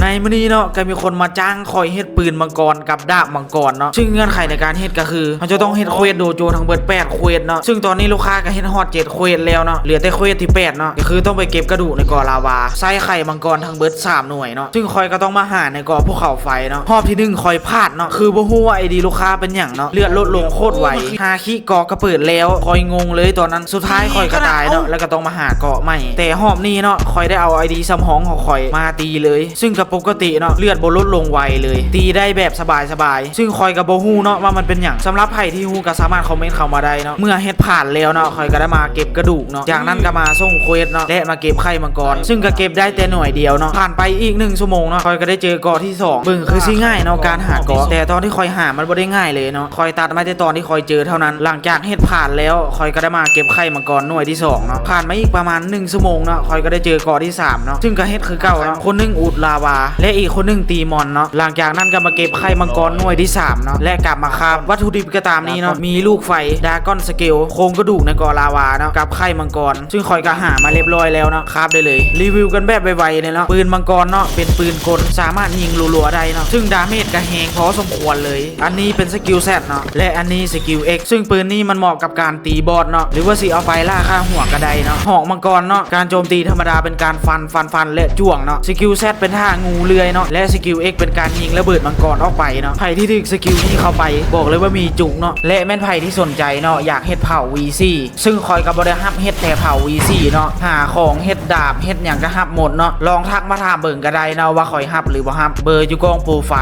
ໃນມື້ນີ້ເນາະ ກໍມີຄົນມາຈ້າງຂ້ອຍເຮັດປືນມັງກອນກັບດາບມັງກອນເນາະ ຊຶ່ງເງື່ອນໄຂໃນການເຮັດກໍຄື ເຮົາຈະຕ້ອງເຮັດເຄວສດູໂຈທັງເບິດແປດເຄວສເນາະ ຊຶ່ງຕອນນີ້ລູກຄ້າກໍເຮັດຮອດເຈັດເຄວສແລ້ວເນາະ ເຫຼືອແຕ່ເຄວສທີແປດເນາະ ກໍຄືຕ້ອງໄປເກັບກະດູກໃນເກາະລາວາ ໃຊ້ໄຂ່ມັງກອນທັງເບິດສາມໜ່ວຍເນາະ ຊຶ່ງຂ້ອຍກໍຕ້ອງມາຫາໃນເກາະພູເຂົາໄຟເນາະ ຮອບທີໜຶ່ງຂ້ອຍພາດເນາະ ຄືບໍ່ຮູ້ວ່າໄອດີລູກຄ້າເປັນຫຍັງເນາະ ເລືອດລົດລົງໂຄດໄວ ຮາຄິເກາະກໍເປີດແລ້ວ ຂ້ອຍງົງເລີຍຕອນນັ້ນ ສຸດທ້າຍຂ້ອຍກໍຕາຍເນາະ ແລ້ວກໍຕ້ອງມາຫາເກາະໃໝ່ ແຕ່ຮອບນີ້ເນາະ ຂ້ອຍໄດ້ເອົາໄອດີສຳຮອງຂອງຂ້ອຍມາຕີເລີຍ ຊຶ່ງກໍປົກກະຕິເນາະ ເລືອດບໍ່ລົດລົງໄວເລີຍ ຕີໄດ້ແບບສະບາຍໆ ຊຶ່ງຂ້ອຍກໍບໍ່ຮູ້ເນາະວ່າມັນເປັນຫຍັງ ສຳລັບໃຜທີ່ຮູ້ກໍສາມາດຄອມເມັນເຂົ້າມາໄດ້ເນາະ ເມື່ອເຮັດຜ່ານແລ້ວເນາະ ຂ້ອຍກໍໄດ້ມາເກັບກະດູກເນາະ ຈາກນັ້ນກໍມາສົ່ງເຄວສເນາະ ແລະມາເກັບໄຂ່ມັງກອນ ຊຶ່ງກໍເກັບໄດ້ແຕ່ໜ່ວຍດຽວເນາະ ຜ່ານໄປອີກໜຶ່ງຊົ່ວໂມງເນາະ ຂ້ອຍກໍໄດ້ເຈີເກາະທີສອງ ເບິ່ງຄືຊິງ່າຍເນາະ ການຫາເກາະ ແຕ່ຕອນທີ່ຂ້ອຍຫາມັນບໍ່ໄດ້ງ່າຍເລີຍເນາະ ຂ້ອຍຕັດມາແຕ່ຕອນທີ່ຂ້ອຍເຈີເທົ່ານັ້ນ ຫຼັງຈາກເຮັດຜ່ານແລ້ວ ຂ້ອຍກໍໄດ້ມາເກັບໄຂ່ມັງກອນໜ່ວຍທີສອງເນາະ ຜ່ານມາອີກປະມານໜຶ່ງຊົ່ວໂມງເນາະ ຂ້ອຍກໍໄດ້ເຈີເກາະທີສາມເນາະ ຊຶ່ງກໍເຮັດຄືເກົ່າເນາະ ຄົນໜຶ່ງອຸດລາວາ ແລະອີກຄົນໜຶ່ງຕີມອນເນາະ ຫຼັງຈາກນັ້ນກໍມາເກັບໄຂ່ມັງກອນໜ່ວຍທີສາມເນາະ ແລະກັບມາຄາບວັດຖຸດິບກໍຕາມນີ້ເນາະ ມີລູກໄຟ ດຣາກອນສະເກວ ໂຄງກະດູກໃນເກາະລາວາເນາະ ກັບໄຂ່ມັງກອນ ຊຶ່ງຂ້ອຍກໍຫາມາຮຽບຮ້ອຍແລ້ວເນາະ ຄາບໄດ້ເລີຍ ຣີວິວກັນແບບໄວໆເລີຍເນາະ ປືນມັງກອນເນາະ ເປັນປືນກົນ ສາມາດຍິງລັວໆໄດ້ເນາະ ຊຶ່ງດາເມດກໍແຮງພໍສົມຄວນເລີຍ ອັນນີ້ເປັນສະກິວແຊັດເນາະ ແລະອັນນີ້ສະກິວເອັກ ຊຶ່ງປືນນີ້ມັນເໝາະກັບການຕີບອດເນາະ ຫຼືວ່າຊິເອົາໄປລ່າຂ້າຫົວກໍໄດ້ເນາະ ຫອກມັງກອນເນາະ ການໂຈມຕີທຳມະດາເປັນການຟັນ ຟັນ ຟັນ ແລະຈ້ວງເນາະ ສະກິວແຊັດເປັນທ່າງູເລື່ອຍເນາະ ແລະສະກິວເອັກເປັນການຍິງລະເບີດມັງກອນອອກໄປເນາະ ໃຜທີ່ຖືກສະກິວນີ້ເຂົ້າໄປ ບອກເລີຍວ່າມີຈຸກເນາະ ແລະແມ່ນໃຜທີ່ສົນໃຈເນາະ ຢາກເຮັດເຜົາ ວີສີ່ ຊຶ່ງຂ້ອຍກໍບໍ່ໄດ້ຮັບເຮັດແຕ່ເຜົາ ວີສີ່ ເນາະ ຫາຂອງເຮັດດາບເຮັດຫຍັງກໍຮັບໝົດເນາະ ລອງທັກມາຖາມເບິ່ງກໍໄດ້ເນາະວ່າຂ້ອຍຮັບຫຼືບໍ່ຮັບ ເບີຢູ່ກ້ອງໂປຣໄຟ